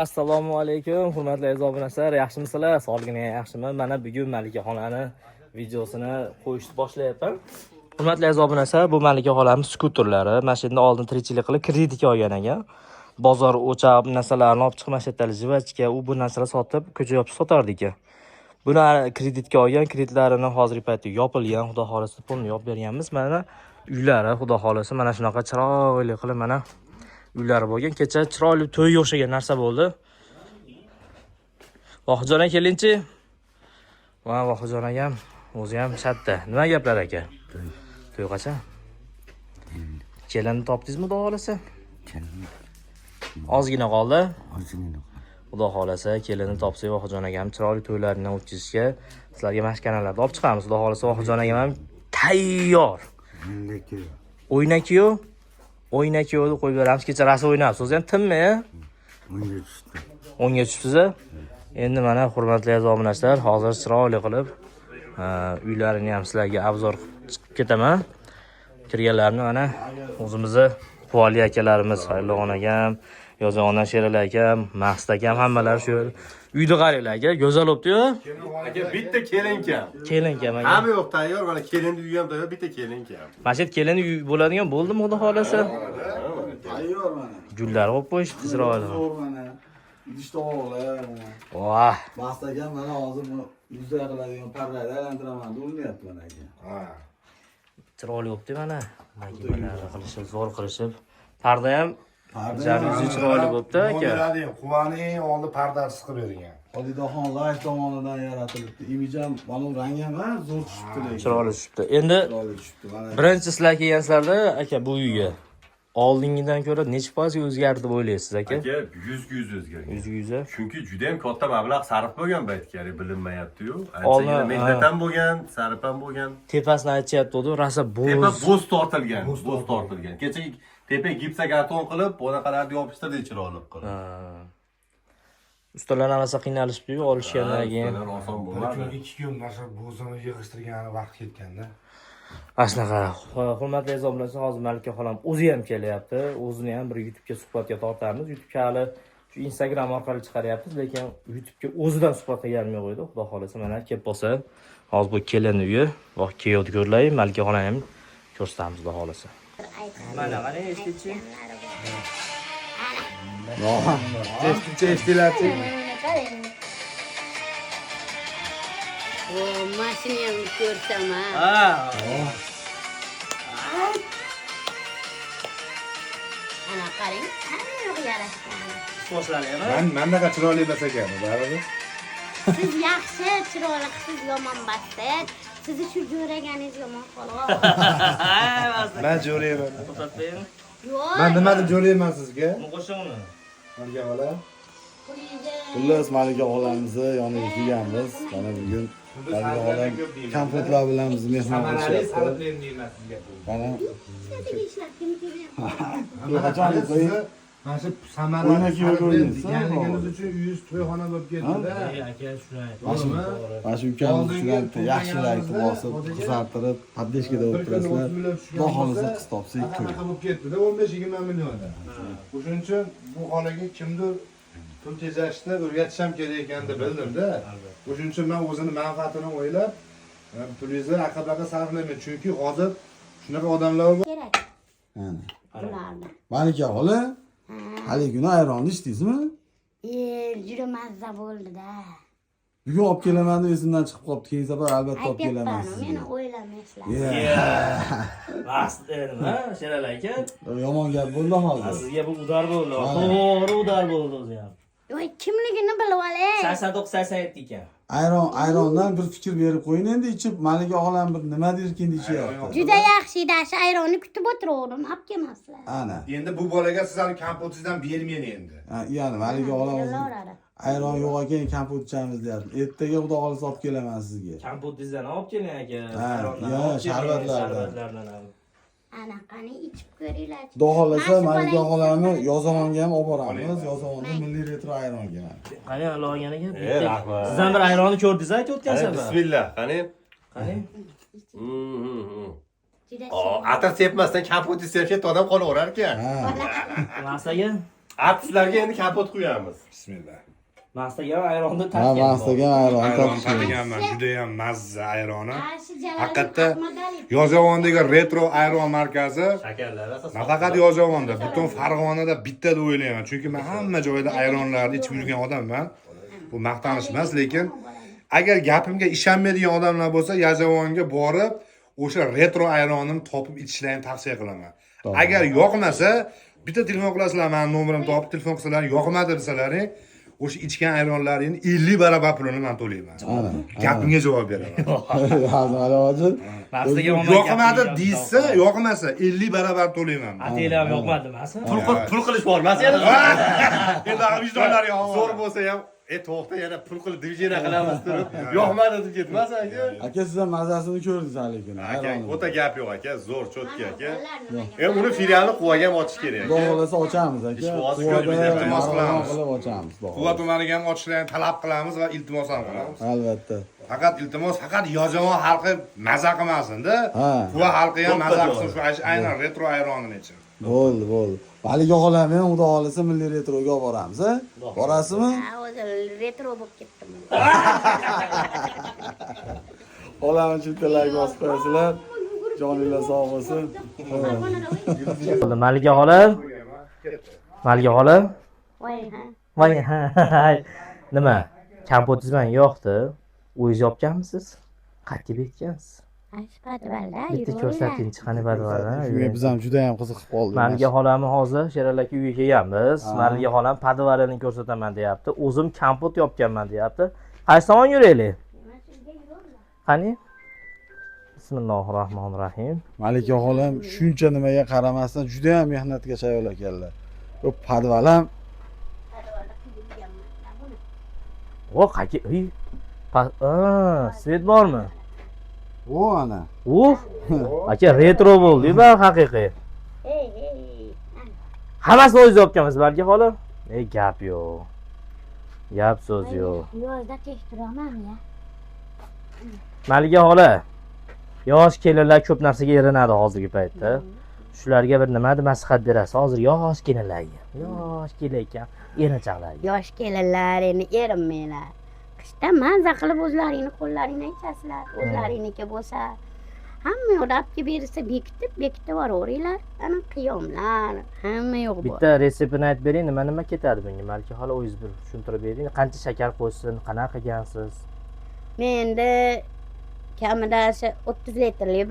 Assalomu alaykum, hurmatli aziz obunachilar, yaxshimisizlar? Sog'ligini yaxshimi? Mana bugun Malika xolani videosini qo'yishni boshlayapman. Hurmatli aziz obunachilar, bu Malika xolamiz skuterlari. Mana shu yerdan oldin tirikchilik qilib kreditga olgan ekan. Bozor o'chab narsalarni olib chiqib, mana shu yerda жвачка, u bu narsalar sotib, ko'cha yopib sotardi ekan. Buni kreditga olgan, kreditlarini hozirgi paytda yopilgan, xudo xohlasa pulni yopib berganmiz. Mana uylari, xudo xohlasa, mana shunaqa chiroyli qilib mana uylari bo'lgan. Kecha chiroyli to'yga o'xshagan narsa bo'ldi. Vohidjon aka, kelingchi. Va Vohidjon akam o'zi ham shatda. Nima gaplar, aka? To'y qachon? Kelinni topdingizmi, xudo xohlasa? Ozgina qoldi. Xudo xohlasa kelinni topsak, Vohidjon akam chiroyli to'ylarini o'tkazishga sizlarga mana shu kanallarda olib chiqamiz. Xudo xohlasa Vohidjon akam ham tayyor. O'yna kuyov, o'yna kuyovni qo'yib beramiz. Kecha rosa o'ynabsiz. O'zi ham tinmay, a? O'nga tushdi. 10ga tushibsiz, a? Endi mana, hurmatli aziz obunachilar, hozir chiroyli qilib uylarini ham sizlarga обзор qilib chiqib ketaman. Kirganlarni mana o'zimizni quvonli akalarimiz, Xayrulloh akam, Yozon Sherali akam, Maqsud akam, hammalari shu yerda. Uyni qaranglar, aka, go'zal bo'libdi-yu. Aka, bitta kelin kam. Kelin kam, aka. Hamma yo'q tayyor, mana kelinni uyi ham tayyor, bitta kelin kam. Mana shu yerda kelin uy bo'ladigan bo'ldimi, xudo xohlasa? Tayyor mana. Gullar qo'yib qo'yishibdi chiroyli. Zo'r mana. Idish tovoqlar mana. Voh. Maqsad akam mana hozir bu yuzda qiladigan parrayni aylantiraman deb o'ynayapti mana, aka. Chiroyli bo'libdi mana. Magimalar qilishib, zo'r qilishib. Parda ham Parda jaruzi chiroyli bo'libdi, aka. Nomerani Quvani eng oldi pardasi qilib bergan. Xolidaxon Live tomonidan yaratilibdi. Imij ham, mana rangi ham, ha, zo'r tushibdi lekin. Chiroyli tushibdi. Endi Chiroyli tushibdi mana. birinchi sizlar kelgansizlarda, aka, bu uyga oldingidan ko'ra necha foizga o'zgardi deb o'ylaysiz, aka? Aka, 100% o'zgargan. 100%. Chunki juda ham katta mablag' sarf bo'lgan baytga, bilinmayapti-yu. Oldin, Anchagina mehnat ham bo'lgan, sarf ham bo'lgan. Tepasini aytishyapti, rosa Tepa bo'z. Bo'z tortilgan, bo'z tortilgan. Kecha tepa gipsokarton qilib, bunaqalarni yopishtirdik chiroyli qilib. Ha. Ustalar ham rosa qiynalishibdi-yu olishgandan keyin. Ustalar oson Bir kun, bo'lmadi. 2 kun mana shu bo'zini yig'ishtirgani vaqt ketganda. Mana shunaqa. Hurmatli aziz obunachilar, hozir Malika xolam o'zi ham kelyapti. O'zini ham bir YouTube'ga suhbatga tortamiz. YouTube'ga hali shu Instagram orqali chiqaryapmiz, lekin YouTube'ga o'zidan suhbat qilganim yo'q edi. Xudo xohlasa mana kelib qolsa, hozir bu kelin uyi, va kuyovni ko'rlay, Malika xolani ham ko'rsatamiz, xudo xohlasa. Mana qarang, eshitchi. Eshitdilarchi. Qarang. O, mashina ham ko'rsam, ha. Ha. Ana qarang, hamma yoq yarashgan. Boshlari ham. Man mandaqa chiroyli emas ekan, baribir. Siz yaxshi, chiroyli, siz yomon emasda. Sizni shu jo'raganingiz yomon, xolos. Man jo'rayman. To'xtatmang. Yo'q. Man nima deb jo'rayman sizga? Buni qo'shing uni. Malika xola. Pulingizni Xullas, Malika xolamizni yoniga kelganmiz. Mana bugun Malika xolam kompotlar bilan bizni mehmon qilishyapti. Sarflayman deyman sizga. Mana ishlatiga ishlatgim kelyapti. qachon Sizni mana shu samarali O'yna kuyovga o'ynaysiz, deganligingiz uchun uyingiz to'yxona bo'lib ketdi-da. Aka, shunday. To'g'rimi? Mana shu ukamiz Oldingi shular bitta yaxshilar aytib bosib, to'yganimizda qizartirib, поддержка da Bir bo'lib kunda turasizlar. 30 million tushgan Xudo xohlasa bo'lsa, qiz topsak, to'y. anaqa bo'lib ketdi-da, 15-20 million. O'shuning uchun bu xolaga kimdir pul tejashni o'rgatish ham kerak ekan deb bildim-da. O'shuning uchun men o'zini manfaatini o'ylab, pulingizni aql-baqil sarflamayman. Chunki hozir shunaqa odamlar bor. Kerak Mana. bularni. Malika xola, haligi kuni ayronni ichdingizmi? E, juda mazza bo'ldi-da. Bugun olib kelaman deb esimdan chiqib qolibdi. Keyingi safar albatta olib kelaman Aytyapman, meni sizga. o'ylamaysizlar. Yeah. Mast nima, Sherali aka? Yomon gap bo'ldi hozir. Sizga bu удар bo'ldi. Ha. To'g'ri удар bo'ldi o'zi ham. Yo'q, kimligini bilib olay. 89 87 ekan. Ayron, ayrondan bir fikr berib qo'ying endi ichib, Malika xolam bir nima derkin deyishyapti. Juda yaxshi edi, shu ayronni kutib o'tiraverdim, olib kelmaslar. Ana. Endi bu bolaga sizlarni kompotingizdan bermang endi. Ha, ya'ni Malika xolam o'zi Kelaveradi. ayron yo'q ekan, kompot ichamiz deyapti. Ertaga xudo xohlasa olib kelaman sizga. Kompotingizdan olib keling, aka. Ha, Ayrondan yo, olib keling, sharbatlardan. Sharbatlardan ham. Ana qani, ichib ko'ringlar. Xudo xohlasa Mana shu Malika bolangiz xolani Yozamonga ham olib boramiz. Yozamonda milliy retro ayronga. Qani, olgan aka. E, rahmat. Siz ham bir ayronni ko'rdingiz, aytib o'tgan Qani, safar. bismillah. Qani. Qani? Juda Atir sepmasdan kompot sepib odam qolaverar ekan. Ha. Maqsad aka. Artistlarga endi kompot quyamiz. Bismillah. Mastaga ayronni Ha, tashkil. mastaga ayron Ayron topish kerak. tatiganman, juda ham mazza ayroni. Shu Jaloliddin Haqiqatda Ahmadaliyev. Yozyovondagi retro ayron markazi Shakarlar esa nafaqat Yozyovonda, butun Farg'onada bitta deb o'ylayman. Chunki men hamma joyda ayronlarni ichib yurgan odamman. Bu maqtanish emas, lekin agar gapimga ishonmaydigan odamlar bo'lsa, Yozyovonga borib, o'sha retro ayronini topib ichishlarini tavsiya qilaman. Agar yoqmasa, bitta telefon qilasizlar, mani nomerimni topib telefon qilsalar, yoqmadi desalaring, o'sha ichgan ayronlaringni 50 barobar pulini men to'layman. Gapimga javob beraman. Azmal hozir. Mastaga Yoqmadi deysa, yoqmasa 50 barobar to'layman. Ataylar ham yoqmadi emasmi? Pul pul qilish bor, emas yana. Endi vijdonlari yo'q. Zo'r bo'lsa ham, to'xta yana pul qilib движение qilamiz turib, yoqmadi deb ketmas aka. Aka siz ham mazasini ko'rdingiz hali kuni. Aka, Ayronni. o'ta gap yo'q aka, zo'r cho'tki aka. Bolalar nimaga? Uni filialni Quvaga ham ochish kerak Xudo aka. xohlasa ochamiz aka. Ish hozir Quvada ko'rib iltimos qilamiz. qilib ochamiz. Xudo Quva xohlasa. tumaniga ham ochishlarni talab qilamiz va iltimos ham qilamiz. Albatta. Faqat iltimos, faqat Yozyovon xalqi maza qilmasin-da. Ha. Quva xalqi ham maza To'ppa qilsin shu aynan retro ayronini ichib. Bo'ldi, bo'ldi. Malika xolamni ham xudo xohlasa milliy retroga olib boramiz, a? Borasizmi? Ha, o'zi retro bo'lib ketdim. Xolam uchun bitta like bosib qo'yasizlar. Joninglar sog' bo'lsin. Farg'onada Malika xola. Malika xola. Voy ha. Voy ha. Nima? Kompotingiz menga yoqdi. O'zingiz yopganmisiz? Qayerga bekitgansiz? Shu podvalda Bitta ko'rsatingchi, qani podvalni. Shunga biz ham juda ham qiziqib qoldik. Malika xolamni hozir Sherali aka uyga kelganmiz. Malika xolam podvalini ko'rsataman deyapti. O'zim kompot yopganman deyapti. Qaysi tomon yuraylik? Qani? Bismillahir rohmanir rohim. Malika xolam shuncha nimaga qaramasdan juda ham mehnatkash ayol ekanlar. Bu podval ham O, qayerga? Uy. Svet bormi? o ana. Uf. Aka retro bo'ldi, bu haqiqiy. Ey, ey. Hammasini o'zingiz yopganmiz Malika xola. Ey, gap yo'q. Gap so'z yo'q. Yozda tektiraman ya. Malika xola, yosh kelinlar ko'p narsaga erinadi hozirgi paytda. Shularga bir nima deb maslahat berasiz? Hozir yosh kelinlarga, yosh kelayotgan erinchoqlarga. Yosh kelinlar endi erinmanglar. Qishda maza qilib o'zlaringni qo'llaringdan ichasizlar. O'zlaringniki bo'lsa, hamma yoqda olib kelib berilsa bekitib, bekitib yuboraveringlar. Ana qiyomlar, hamma yo'q bor. Bitta retseptini aytib bering, nima nima ketadi bunga? Malika xola o'zingiz bir tushuntirib bering. Qancha shakar qo'shsin, qanaqa qilgansiz? Men endi kamida shu 30 litrli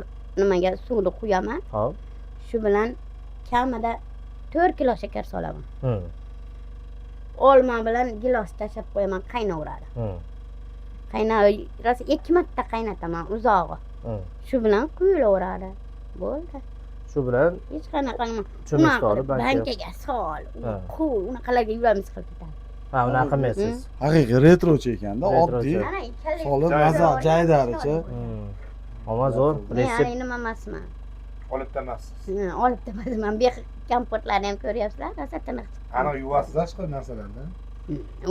nimaga suvni quyaman. Xo'p. Shu bilan kamida 4 kilo shakar solaman. Olma bilan gilos tashlab qo'yaman, qaynaveradi. Qayna rosa 2 marta qaynataman uzog'i. Shu bilan quyilaveradi. Bo'ldi. Shu bilan Hech qanaqa nima. cho'mich Unaqa solib qilib banka. bankaga sol, Ha. qo'y, unaqalarga yuramiz qilib ketadi. Ha, unaqa qilmaysiz. Haqiqiy retrochi ekanda, Retrochi. oddiy. Ana ikkala Solib maza jaydaricha. Omma zo'r Men retsept. hali nima emasman. Olib tamasiz. Olib emasman. Bu kompotlarni ham ko'ryapsizlar, rosa tiniq chiqqan. Aniq yuvasiz chiqar narsalarni.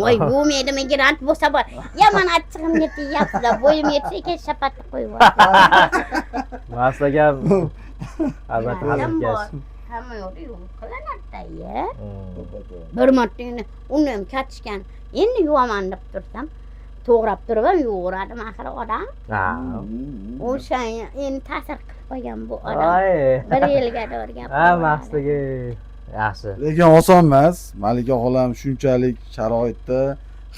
Voy, yuvmaydi, menga rant bo'lsa bor. Ya mani achchig'imga tegyapsizlar, bo'yim yetsa ekan shapatni qo'yib yuboraman. Maslaga albatta Ham bor. hazilkash. Hamma yo'qda yuvib qilinadi-da, ya. Bir marta endi uni ham katishgan. Endi yuvaman deb tursam, to'g'rab turib ham yuvaveradi axir odam. Ha. O'sha endi ta'sir qilib qo'ygan bu odam. Ay. Bir yilga to'g'ri Ha, maqsadga yaxshi. Lekin oson emas. Malika xolam shunchalik sharoitda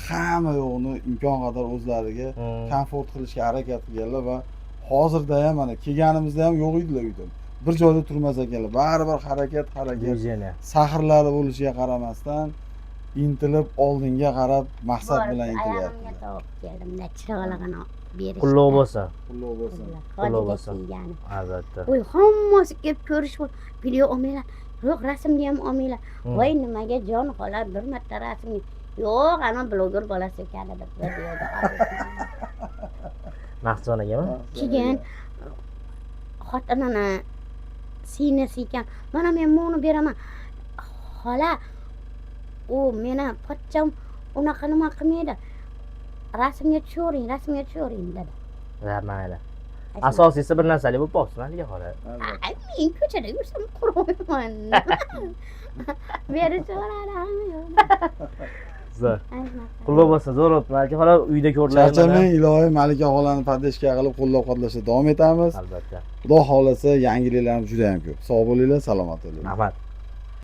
hamma yo'qni imkon qadar o'zlariga komfort qilishga harakat qilganlar va hozirda ham mana kelganimizda ham yo'q edilar uyda. Bir joyda turmas ekanlar. Baribir harakat, harakat. Движение. Sahrlari bo'lishiga qaramasdan intilib oldinga qarab maqsad bilan Oyog'imga intilyaptilar. topib keldimda chiroylig'ini berishdi. Qulluq bo'lsin. Qulluq bo'lsin. Qulluq Hojiga bo'lsin. kiygani. Albatta. Voy, hammasi kelib ko'rish video olmanglar. Yo'q, rasmni ham olmanglar. Voy, nimaga jon xola bir marta rasmni. Yo'q, ana bloger bolasi ekan deb videoda oldi. Maqsadjon akami? Keyin xotinini singlisi ekan. Mana men buni beraman. Xola, u meni pochcham unaqa nima qilmaydi. Rasmga tushavering, rasmga tushavering dedi. Ha, mayli. Asosiysi bir narsali bo'lib qolibsiz, Malika xola. Ay, men ko'chada yursam qurmayman. Berishaveradi hamma yo'q. Zo'r. Ay, shunaqa. Qulluq bo'lsin, zo'r bo'libdi. Malika xola uyda ko'rdilar. Charchamang, iloyim Malika xolani поддержка qilib qo'llab-quvvatlashda davom etamiz. Albatta. Xudo xohlasa yangiliklarimiz juda ham ko'p. Sog' bo'linglar, salomat bo'linglar. Rahmat.